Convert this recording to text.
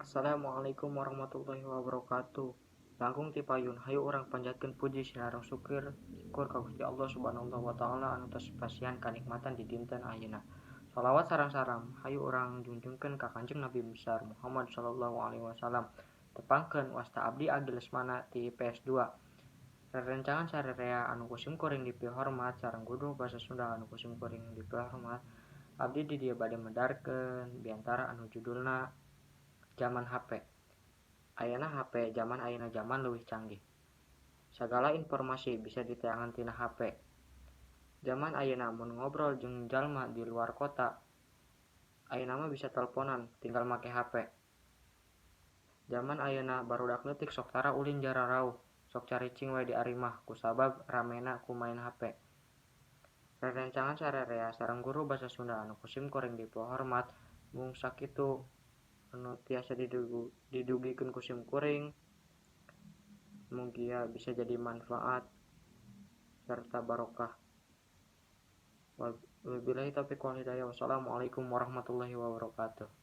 Assalamualaikum warahmatullahi wabarakatuh. Langkung ti payun, hayu urang panjatkeun puji sareng syukur ka Gusti Allah Subhanahu wa taala anu tos pasihan kanikmatan di dinten ayeuna. Shalawat sareng salam hayu urang junjungkeun ka Kanjeng Nabi Besar Muhammad sallallahu alaihi wasallam. Tepangkeun, wasta abdi Agi Lesmana ti IPS 2. Rerencangan sarerea anu ku simkuring dipihormat sareng guru basa Sunda anu ku simkuring dipihormat, abdi di dieu bade medarkeun biantara anu judulna Jaman HP. Ayeuna HP jaman ayeuna jaman leuwih canggih. Sagala informasi bisa diteangan tina HP. Jaman ayeuna mun ngobrol jeung jalma di luar kota, ayeuna mah bisa teleponan tinggal make HP. Jaman ayeuna barudak leutik sok tara ulin jararauh, sok caricing we di arimah kusabab ramena ku maen HP. Rerencangan sarerea sareng guru basa Sunda anu ku simkuring dipihormat, mung sakitu anu tiasa didugikeun ku simkuring, mugia bisa jadi manfaat serta barokah. Wabillahi taufiq wal hidayah. Wassalamualaikum warahmatullahi wabarakatuh.